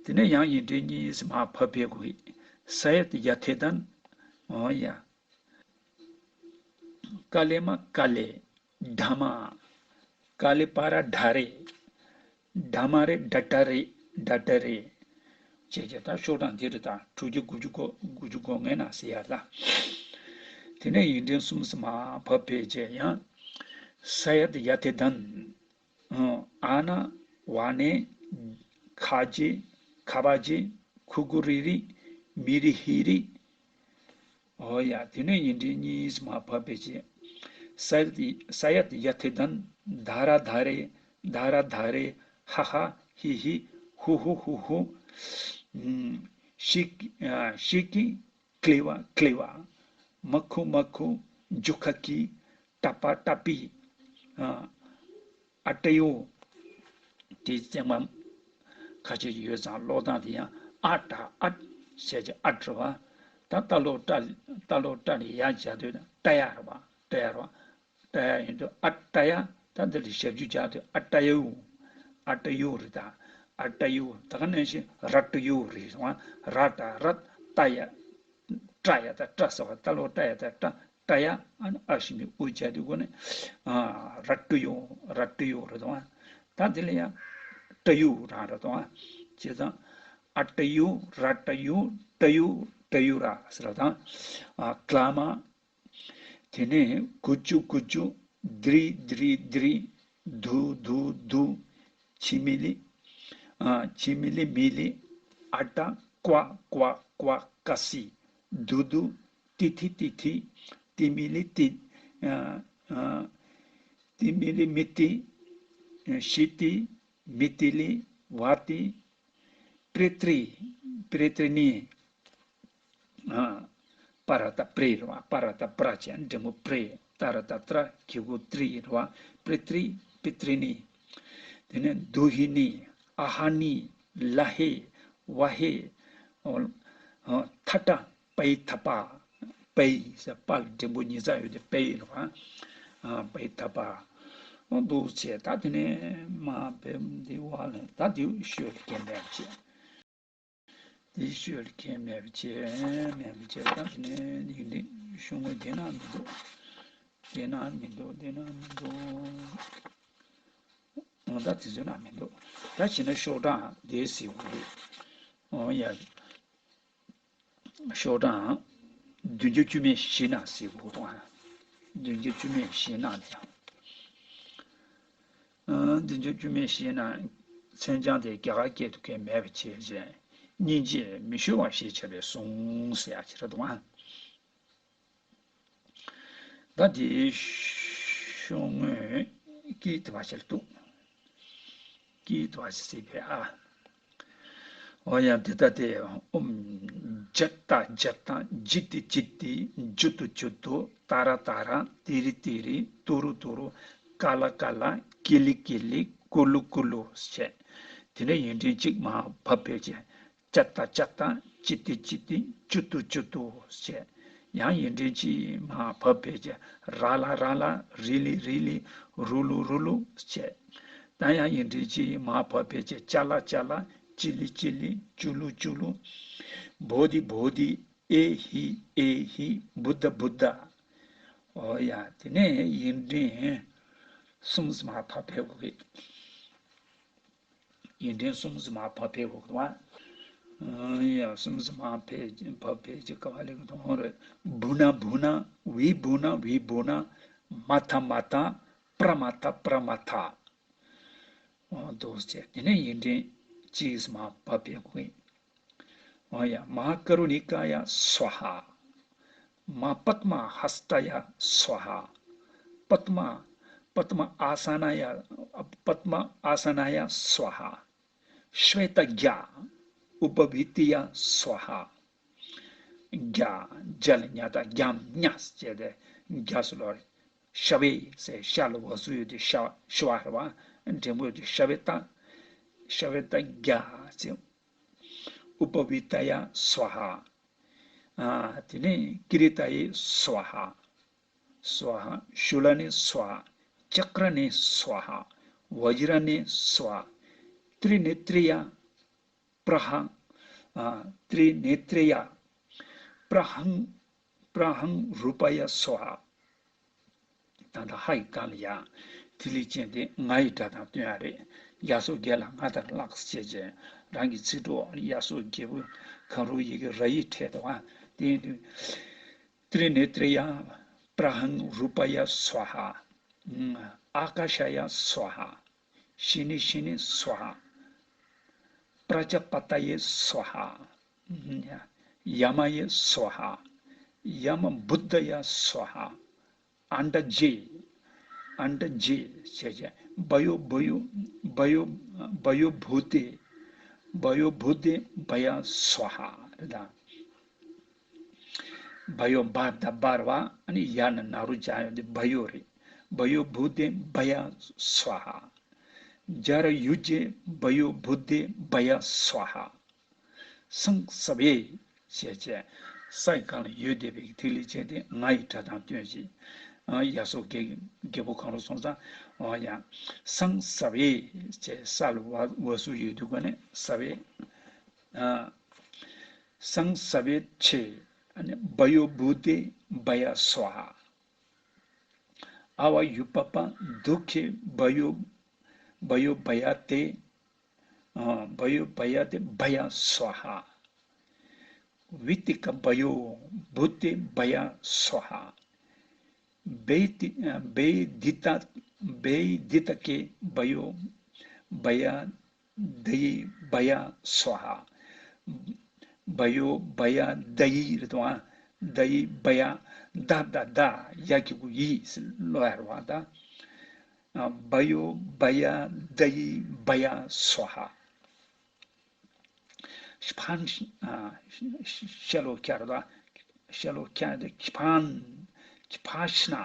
དེ་ནས་ཡང་ཡིག་འབྲུ་གཉིས་མ་ཕབ་ཕེ་གོ་ཡི། ས་ཡ་ཏི་ཡ་ཐི་དན། འོ་ཡ། ཀ་ལེ་མ་ཀ་ལེ། དྷ་མ། ཀ་ལེ་པ་ར་དྷ་རེ། དྷ་མ་རེ་དྷ་ཏ་རེ། དྷ་ཏ་རེ། ཅེས་བྱས་ད་ཤོག་གྲངས་འདི་རུ་དང་དྲུག་ཅུ་དགུ་ཅུ་གོ་དགུ་ཅུ་གོ་ལྔའི་ནང་ཟེར་ཡ་ལ། དེ་ནས་ཡིག་འབྲུ་གསུམ་སུ་མ་ཕབ་ཕེ་བྱས་ཡང་། ས་ཡ་ཏི་ཡ་ཐི་དན། ཨ་ན་ཝ་ནེ། ཁ་ཇེ། ཁ་བ་ཇེ། ཁུ་གུ་རི་རི། མི་རི་ཧི་རི། འོ་ཡ། དེ་ནས་ཡིག་འབྲུ་གཉིས་མ་ཕབ་ཕེ་བྱས། ས་ཡ་ཏི་ས་ཡ་ཏི་ཡ་ཐི་དན། དྷ་ར་དྷ་རེ། དྷ་ར་དྷ་རེ། ཧ་ཧ་ཧི་ཧི། ཧུ་ཧུ་ཧུ་ཧུ། ཤི་ཀི་ཤི་ཀི། ཀླི་བ་ཀླི་བ། མ་ཁུ་མ་ཁུ། ཇུ་ཁ་ཀི། ཏ་པ་ཏ་པི། ཨ་ཏ་ཡུ། དེ་ཚང་མ་ཁ་ཤས་ཡོད་ཙང་ཀློག་སྟངས་དེ་ཡང་ཨ་ཏ་ཨ་ཞེས་ཀྱི་ཨ་འབྲི་བ། ད་ཏ་ལོ་ཏ་ཏ་ལོ་ཏ་ནས་ཡ་བྱ་དུས་ཏ་ཡ་རེད་བ། ཏ་ཡ་རེད་བ། ཏ་ཡ་ཡིན་དུས་ཨ་ཏ་ཡ། ད་འདི་ལ་ཞབས་ཀྱུ་སྦྱར་དུས་ཨ་ཏ་ཡུ། ཨ་ཏ་ཡུ་རེད་ད། ཨ་ཏ་ཡུ། ད་ག་ནང་བཞིན་ར་ཏུ་ཡུ་རེད་སོང་ཨ། ར་ཏ་ར། ཏ་ཡ། ཏྲ་ཡ་ད་ཏྲ་ཟེར་བ། ཏ་ལོ་ཏ་ཡ་ད་ཏྲ། ཏ་ཡ། ཨ་ནི་ཨ་ཞབས་ཀྱུ་ཨུ་སྦྱར་དུས་གོ་ནས། ཨ། ར་ཏུ་ཡུ། ར་ཏུ་ཡུ་རེད་སོང་ཨ། ད་འདི་ལ་ཡང་ཏ་ཡུ་རང་རེད་སོང་ཨ། བྱས་ཙང་ཨ་ཏ་ཡུ། ར་ཏ་ཡུ། ཏ་ཡུ། ཏ་ཡུ་ར་ཟེར་བ་དང་། ཨ། ཀླ་མ། དེ་ནས་ཀུ་ཅུ་ཀུ་ཅུ། དྲི་དྲི་དྲི། དུ་དུ་དུ། ཆི་མི་ལི། ཨ། ཆི་མི་ལི་མི་ལི། ཨ་ཏ། ཀ་ཀ་ཀ་ཀ་སི། དུ་དུ། ཏི་ཐི་ཏི་ཐི། ཏི་མི་ལི་ཏི། ཨ། ཨ། ཏི་མི་ལི་མི་ཏི། ཤི་ཏི། མི་ཏི་ལི། བ་ཏི། པྲི་ཏྲི། པྲི་ཏྲི་ནི། ཨ། པ་ར་ཏ་པྲི་རེད་བ། པ་ར་ཏ་པྲ་བྱས་འགྲེང་བུ་པྲི། ཏ་ར་ཏ་ཏྲ། གི་གུ་ཏྲི་རེད་བ། པྲི་ཏྲི། པི་ཏྲི་ནི། དེ་ནས་དུ་ཧི་ནི། ཨ་ཧ་ནི། ལ་ཧེ། ཝ་ཧེ། ཨོ། ཨ། ཐ་ཏ། པའི་ཐ་པ། པའི་ཟེར་པ་ལ་འགྲེང་བུ་ཉིས་རྩ་ཡོད་དེ་པའི་རེད་བ། ཨ། པའི་ཐ་པ། ཨོ་འདུག་བྱས་ད་དེ་ནས་མ་བེམ་འདི་བ་ལ་ད་དེ་ཤོད་ཀྱི་མེད་བྱས། དེ་ཤོད་མཁན་མེད་པ་བྱས། མེད་པ་བྱས་ད་དེ་ནས་ཡིག་འབྲུ་ཤོག་ངོས་དེ་ན་མི་འདུག་དེ་ན་མི་འདུག་དེ་ན་མི་འདུག་འོ་ད་དེ་ཚོ་ན་མི་འདུག་ད་བྱས་ན་ཤོག་གྲངས་དེ་ཟེར་དགོས་རེད། འོ་ཡ། ཤོག་གྲངས་བདུན་ཅུ་བཅུ་མེད་བཞི་ན་ཟེར་དགོས་འདུག་བདུན་ཅུ་བཅུ་མེད་བཞི་ན་དེ་ཡང་། ཨ། འདི་ཚོ་དཀྱུས་མའི་ཞེས་ན་མཚན་བྱང་དེ་རྒྱ་གར་སྐད་དུ་གང་མེད་པ་བྱས་རྗེས་སྙིང་རྗེས་མི་ཤོར་བ་ཞེས་བྱ་བའི་གཟུངས་ཟེར་ཡག་ཅིག་རེད་འདུག་ཨ། ད་དེའི་ཤོག་ངོས་ཀྱི་དེ་བ་ཞིག་འདུག་ཀྱི་དེ་བ་ཞིག་སྲིད་པས་ཨ། འོ་ཡང་འདི་ལྟ་སྟེ། ཨོཾ། ཇ་ཏ་ཇ་ཏ། ཇི་ཏི་ཇི་ཏི། ཇུ་ཏུ་ཇུ་ཏུ། ཏཱ་ར་ཏཱ་ར། ཏི་རི་ཏི་རི། ཏུ་རུ་ཏུ་རུ། ཀ་ལ་ཀ་ལ། ཀི་ལི་ཀི་ལི། ཀུ་ལུ་ཀུ་ལུ་ཞེས། དེ་ནས་ཡིག་འབྲུ་གཅིག་མར་ཕབ་པའི་རྗེས། ཇ་ཏ་ཇ་ཏ། ཇི་ཏི་ཇི་ཏི། ཇུ་ཏུ་ཇུ་ཏུ་ཞེས། ཡང་ཡིག་འབྲུ་གཅིག་མར་ཕབ་པའི་རྗེས། ར་ལ་ར་ལ། རི་ལི་རི་ལི། རུ་ལུ་རུ་ལུ་ཞེས། ད་ཡང་ཡིག་འབྲུ་གཅིག་མར་ཕབ་པའི་རྗེས། ཅ་ལ་ཅ་ལ། ཅི་ལི་ཅི་ལི། ཅུ་ལུ་ཅུ་ལུ། བོ་དྷི་བོ་དྷི། ཨེ་ཧི་ཨེ་ཧི། བུདྡྷ་བུདྡྷ། འོ་ཡ། དེ་ནས་ཡིག་འབྲུ་གསུམ་མར་ཕབ་ཕེབས་དགོས་ཀྱི། ཡིག་འབྲུ་གསུམ་མར་ཕབ་ཕེབས་དགོས་ཀྱི་འདུག་བ། ཡ། གསུམ་མར་ཕབ་ཕབ་ཕེབས་ཀྱི་ག་བ་ལེགས་མཐོང་རེད། བུ་ན་བུ་ན། བི་བུ་ན་བི་བུ་ན། མ་ཐ་མ་ཐ། པྲ་མ་ཐ་པྲ་མ་ཐ། འོ་འདུག་ཟེར། དེ་ནས་ཡིག་འབྲུ་གཅིག་མར་ཕབ་ཕེབས་དགོས་ཀྱི། འོ་ཡ། མ་ཧཱ་ཀ་རུ་ཎི་ཀཱ་ཡ་སྭཱ་ཧཱ། མ་པདྨ་ཧསྟ་ཡ་སྭཱ་ཧཱ། པདྨ། པདྨ་ཨཱ་ས་ན་ཡ། པདྨ་ཨཱ་ས་ན་ཡ་སྭཱ་ཧཱ། ཤཝེ་ད་རྒྱ། ཨུ་པ་བི་ཏི་ཡ་སྭཱ་ཧཱ། རྒྱ། རྒྱ་ལ་ཉ་བཏགས་རྒྱམ་ཉ་ཟེར་བྱས་ཏེ་རྒྱ་ཟེར་ལོ། ཤ་བའི་ཟེར་ཤ་ལ་འོག་ཟུར་ཡོད་དེ་ཤ་ཤ་བ་རེད་བ། འགྲེང་བུ་ཡོད་དེ་ཤ་བའི་བཏགས། ཤ་བའི་བཏགས་རྒྱ་ཟེར། ཨུ་པ་བི་ཏ་ཡ་སྭཱ་ཧཱ། ཨ། དེ་ནས་ཀི་རི་ཏ་ཡེ་སྭཱ་ཧཱ། སྭཱ་ཧཱ། ཤུ་ལ་ནི་སྭཱ་ཧཱ། ཙཀྲ་ནི་སྭཱ་ཧཱ། བཛྲ་ནི་སྭཱ་ཧཱ། ཏྲི་ནེ་ཏྲི་ཡ། པྲ་ཧང་། ཨ། ཏྲི་ནེ་ཏྲི་ཡ། པྲ་ཧང་། པྲ་ཧང་རུ་པ་ཡ་སྭཱ་ཧཱ། ད་ལྟ་ཧ་ཡི་སྒང་ལ་ཡ། ཐིག་ལེ་ཅན་དེ་ང་ཡི་སྒྲ་དང་བསྟུན་ཡ་རེད། ཡ་སོགས་བརྒྱད་ལ་ང་དང་ལགས་ཞེས་བྱས། རང་གི་ཚིག་གྲོགས་ཡ་སོགས་བརྒྱད་པོ་གང་རུང་ཡི་གེ་ར་ཡིག་ཕྲད་དོ། དེ་ཡིན་དུས། ཏྲི་ནེ་ཏྲི་ཡ། པྲ་ཧང་རུ་པ་ཡ་སྭཱ་ཧཱ། ཨ་ཀ་ཤ་ཡ་སྭཱ་ཧཱ། ཤི་ནི་ཤི་ནི་སྭཱ་ཧཱ། པྲ་ཛཱ་པ་ཏ་ཡེ་སྭཱ་ཧཱ། ཡ་མ་ཡེ་སྭཱ་ཧཱ། ཡ་མ་བུདྡྷ་ཡ་སྭཱ་ཧཱ། ཨནྡྲ་ཛྱེ། ཨནྡྲ་ཛྱེ་ཞེས་བྱ། བ་ཡོ་བུ་ཡོ། བ་ཡོ། བ་ཡོ་བྷུ་ཏེ། བ་ཡོ་བྷུ་ཏེ་བྷ་ཡ་སྭཱ་ཧཱ་རེད་ད། བ་ཡོ་བ་ད་བར་བ། ཨ་ནི་ཡ་ན་ན་རོ་ཅ་ཡོ་དེ་བ་ཡོ་རེད། བ་ཡོ་བྷུ་ཏེ་བྷ་ཡ་སྭཱ་ཧཱ། ཛ་ར་ཡུ་ཛེ། བ་ཡོ་བྷུ་ཏེ་བྷ་ཡ་སྭཱ་ཧཱ། སང་ས་བྷེ་ཞེས་བྱས། ས་ཡི་སྒང་ལ་ཡོད་བསྡད་པའི་ཐིག་ལེ་ཅན་དེ་ང་ཡི་སྒྲ་དང་བསྟུན་ཞིང་། ཨ། ཡ་སོགས་བརྒྱད་ཀྱི་བརྒྱད་པོ་གང་རུང་སོང་ཙང་། འོ་ཡ། སང་ས་བྷེ་ཞེས་ས་ལ་བ་འོག་ཟུར་ཡོད་དུས་ག་ནས་ས་བྷེ། ཨ། སང་ས་བྷེ་ཆེ། ཨ་ནི་བ་ཡོ་བྷུ་ཏེ་བྷ་ཡ་སྭཱ་ཧཱ། ཨ་བ་ཡུ་པ་པ་དུ་ཁེ་བ་ཡོ། བ་ཡོ་བྷ་ཡ་ཏེ། ཨ། བ་ཡོ་བྷ་ཡ་ཏེ་བྷ་ཡ་སྭཱ་ཧཱ། བི་ཏི་ཀ་བ་ཡོ་བྷུ་ཏེ་བྷ་ཡ་སྭཱ་ཧཱ། བེ་ཏི། ཨ། བེ་དི་ཏ། བེ་དི་ཏ་ཀེ་བ་ཡོ་བྷ་ཡ་དྷ་ཡི་བྷ་ཡ་སྭཱ་ཧཱ། བ་ཡོ་བྷ་ཡ་དྷ་ཡི་རེད་དོ། ཨ། དྷ་ཡི་བྷ་ཡ། ད་ད་ད་ཡ་གི་གུ་ཡི་ཟེར་ཀློག་ཡ་རེད་བ་ད། ཨ། བ་ཡོ་བྷ་ཡ་དྷ་ཡི་བྷ་ཡ་སྭཱ་ཧཱ། ཤ་ཕན། ཨ། ཤ་ལོ་ཀ་ར་ད། ཤ་ལོ་ཀ་དེ་ཤ་ཕན། ཤ་ཕ་ཤ་ན།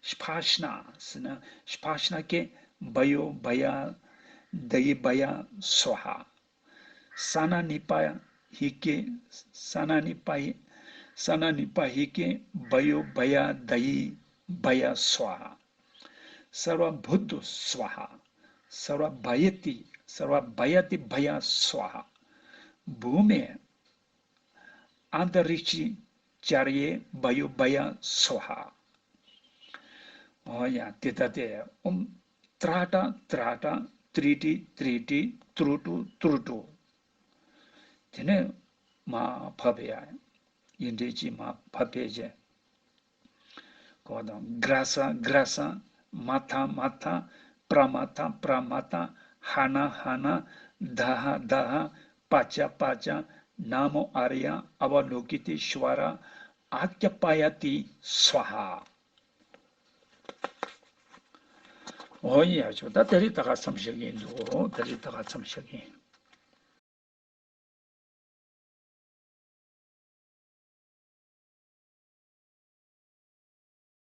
ཤ་ཕ་ཤ་ན་ཟེར་ན། ཤ་ཕ་ཤ་ན་ཀེ་བ་ཡོ་བྷ་ཡ་དྷ་ཡི་བྷ་ཡ་སྭཱ་ཧཱ། ས་ན་ནི་པ་ཧི་ཀེ། ས་ན་ནི་པ་ཧི། ས་ན་ནི་པ་ཧི་ཀེ་བ་ཡོ་བྷ་ཡ་དྷ་ཡི་བྷ་ཡ་སྭཱ་ཧཱ། སརྦ་བུདྡྷུ་སྭཱ་ཧཱ། སརྦ་བྷ་ཡ་ཏི། སརྦ་བྷ་ཡ་ཏི་བྷ་ཡ་སྭཱ་ཧཱ། བྷུ་མེ་ཨན་ཏ་རིཀྵི་ཙཱརྱེ་བ་ཡོ་བྷ་ཡ་སྭཱ་ཧཱ། འོ་ཡ། དེ་ལྟ་སྟེ། ཨོཾ་ཏྲ་ཏྲ་ཏྲ་ཏྲ་ཏྲི་ཏྲི་ཏྲི་ཏྲི་ཏྲུ་ཏྲུ་ཏྲུ་ཏྲུ། དེ་ནས་མར་ཕབ་པ་ཡ། ཡིག་འབྲུ་གཅིག་མར་ཕབ་པའི་རྗེས། གོ་དང་། གྷྲ་ས་གྷྲ་ས། མ་ཐ་མ་ཐ། པྲ་མ་ཐ་པྲ་མ་ཐ། ཧ་ན་ཧ་ན། དྷ་ཧ་དྷ་ཧ། པ་ཙ་པ་ཙ། ན་མོ་ཨཱརྱ་ཨ་བ་ལོ་ཀི་ཏེ་ཤྭ་ར་ཨཱ་ཀྱ་པ་ཡ་ཏི་སྭཱ་ཧཱ། འོ་ཡ། ཆོག་ད་དེ་རིང་ད་ག་མཚམས་བཞག་གི་འདུག་དེ་རིང་ད་ག་མཚམས་བཞག་གི།